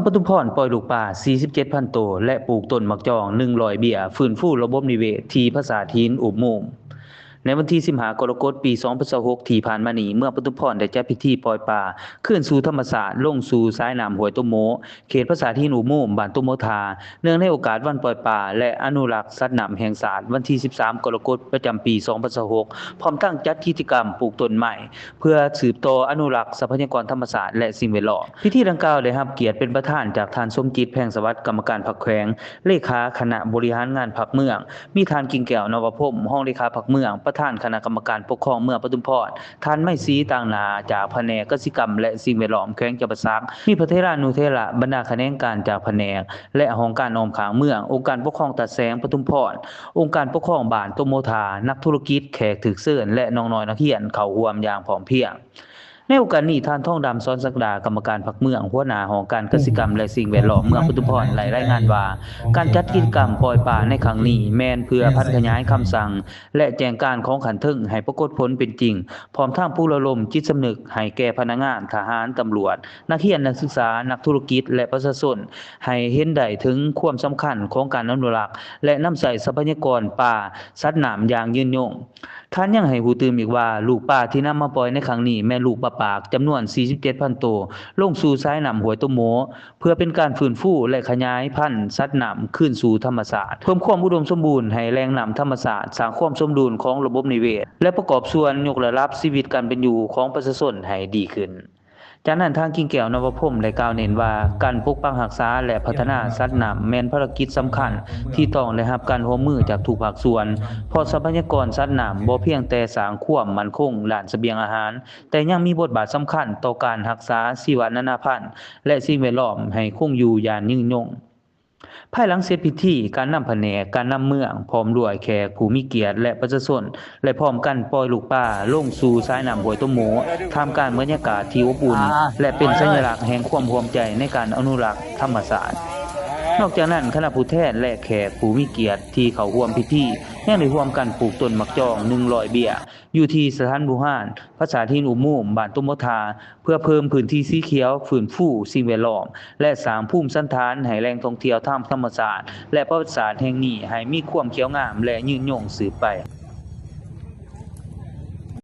ປະທຸມພອນປ່ອຍລູກປາສີ່ສິບເຈັດພັນໂຕ ແລະ ປູກຕົ້ນໝາກຈອງໜຶ່ງຮ້ອຍເບ້ຍ, ຟື້ນຟູລະບົບນິເວດທີ່ປາສາດຫີນອຸບມຸມ. ໃນວັນທີສິບຫ້າ ກໍລະກົດ ປີສອງພັນຊາວຫົກ ທີ່ຜ່ານມານີ້, ເມືອງປະທຸມພອນໄດ້ຈັດພິທີປ່ອຍປາຄືນສູ່ທຳມະຊາດ ລົງສູ່ສາຍນ້ຳຫ້ວຍຕົມໂມ ເຂດປາສາດຫີນອຸບມຸມ ບ້ານຕົມໂມທາ, ເນື່ອງໃນໂອກາດວັນປ່ອຍປາ ແລະ ອະນຸລັກສັດນ້ຳແຫ່ງຊາດ ວັນທີສິບສາມ ກໍລະກົດ ປະຈຳປີສອງພັນຊາວຫົກ ພ້ອມທັງຈັດກິດຈະກຳປູກຕົ້ນໄມ້ ເພື່ອສືບຕໍ່ອະນຸລັກຊັບພະຍາກອນທຳມະຊາດ ແລະ ສິ່ງແວດລ້ອມ. ພິທີດັ່ງກ່າວໄດ້ຮັບກຽດເປັນປະທານຈາກທ່ານ ສົມຈິດ ແພງສະຫວັດ ກຳມະການພັກແຂວງ, ເລຂາຄະນະບໍລິຫານງານພັກເມືອງ, ມີທ່ານ ກິ່ງແກ້ວ ນະວະພົມ ຮອງເລຂາພັກເມືອງ, ປະທານຄະນະກຳມະການປົກຄອງເມືອງປະທຸມພອນ, ທ່ານ ໄມສີ ຕ່າງໜ້າ ຈາກພະແນກກະສິກຳ ແລະ ສິ່ງແວດລ້ອມແຂວງຈຳປາສັກ, ມີພະເຖລານຸເຖລະ, ບັນດາຂະແໜງການຈາກພະແນກ ແລະ ຫ້ອງການອ້ອມຂ້າງເມືອງ, ອົງການປົກຄອງຕາແສງປະທຸມພອນ, ອົງການປົກຄອງບ້ານຕົມໂມທາ, ນັກທຸລະກິດ, ແຂກຖືກເຊີນ ແລະ ນ້ອງນ້ອຍນັກຮຽນເຂົ້າຮ່ວມຢ່າງພ້ອມພຽງ. ໃນໂອກາດນີ້, ທ່ານ ທອງດຳ ສອນສັກດາ ກຳມະການພັກເມືອງ, ຫົວໜ້າຫ້ອງການກະສິກຳ ແລະ ສິ່ງແວດລ້ອມເມືອງປະທຸມພອນ ໄດ້ລາຍງານວ່າ ການຈັດກິດຈະກຳປ່ອຍປາໃນຄັ້ງນີ້ ແມ່ນເພື່ອຜັນຂະຫຍາຍຄຳສັ່ງ ແລະ ແຈ້ງການຂອງຂັ້ນເທິງໃຫ້ປາກົດຜົນເປັນຈິງ, ພ້ອມທັງປຸກລະດົມຈິດສຳນຶກໃຫ້ແກ່ພະນັກງານ, ທະຫານ, ຕຳຫຼວດ, ນັກຮຽນ, ນັກສຶກສາ, ນັກທຸລະກິດ ແລະ ປະຊາຊົນ ໃຫ້ເຫັນໄດ້ເຖິງຄວາມສຳຄັນຂອງການອະນຸລັກ ແລະ ນຳໃຊ້ຊັບພະຍາກອນປາ, ສັດນ້ຳຢ່າງຍືນຍົງ. ທ່ານຍັງໃຫ້ຮູ້ຕື່ມອີກວ່າ ລູກປາທີ່ນຳມາປ່ອຍໃນຄັ້ງນີ້ແມ່ນລູກປາປາກ ຈຳນວນສີ່ສິບເຈັດພັນໂຕ ລົງສູ່ສາຍນ້ຳຫ້ວຍຕົມໂມ ເພື່ອເປັນການຟື້ນຟູ ແລະ ຂະຫຍາຍພັນສັດນ້ຳຄືນສູ່ທຳມະຊາດ, ເພີ່ມຄວາມອຸດົມສົມບູນໃຫ້ແຫຼ່ງນ້ຳທຳມະຊາດ, ສ້າງຄວາມສົມດຸນຂອງລະບົບນິເວດ ແລະ ປະກອບສ່ວນຍົກລະດັບຊີວິດການເປັນຢູ່ຂອງປະຊາຊົນໃຫ້ດີຂຶ້ນ. ຈາກນັ້ນ, ທ່ານ ກິ່ງແກ້ວ ນະວະພົມ ໄດ້ກ່າວເນັ້ນວ່າ ການປົກປັກຮັກສາ ແລະ ພັດທະນາສັດນ້ຳແມ່ນພາລະກິດສຳຄັນທີ່ຕ້ອງໄດ້ຮັບການຮ່ວມມືຈາກທຸກພາກສ່ວນ, ເພາະຊັບພະຍາກອນສັດນ້ຳບໍ່ພຽງແຕ່ສ້າງຄວາມໝັ້ນຄົງດ້ານສະບຽງອາຫານ, ແຕ່ຍັງມີບົດບາດສຳຄັນຕໍ່ການຮັກສາຊີວະນານາພັນ ແລະ ສິ່ງແວດລ້ອມໃຫ້ຄົງຢູ່ຢ່າງຍືນຍົງ. ພາຍຫຼັງເສັດພິທີ, ການນຳພະແນກການນຳເມືອງ ພ້ອມດ້ວຍແຂກຜູ້ມີກຽດ ແລະ ປະຊາຊົນ ໄດ້ພ້ອມກັນປ່ອຍລູກປາລົງສູ່ສາຍນ້ຳຫ້ວຍຕົມໂມ ທ່າມກາງບັນຍາກາດທີ່ອົບອຸ່ນ ແລະ ເປັນສັນຍະລັກແຫ່ງຄວາມຮ່ວມໃຈໃນການອະນຸລັກທຳມະຊາດ. ນອກຈາກນັ້ນ, ຄະນະຜູ້ແທນ ແລະ ແຂກຜູ້ມີກຽດທີ່ເຂົ້າຮ່ວມພິທີ ຍັງໄດ້ຮ່ວມກັນປູກຕົ້ນໝາກຈອງໜຶ່ງຮ້ອຍເບ້ຍ ຢູ່ທີ່ສະຖານບູຮານປາສາດຫີນອຸບມຸມ ບ້ານຕົມໂມທາ ເພື່ອເພີ່ມພື້ນທີ່ສີຂຽວ, ຟື້ນຟູສິ່ງແວດລ້ອມ ແລະ ສ້າງພູມສັນຖານໃຫ້ແຫຼ່ງທ່ອງທ່ຽວທາງທຳມະຊາດ ແລະ ປະຫວັດສາດແຫ່ງນີ້ໃຫ້ມີຄວາມຂຽວງາມ ແລະ ຍືນຍົງສືບໄປ.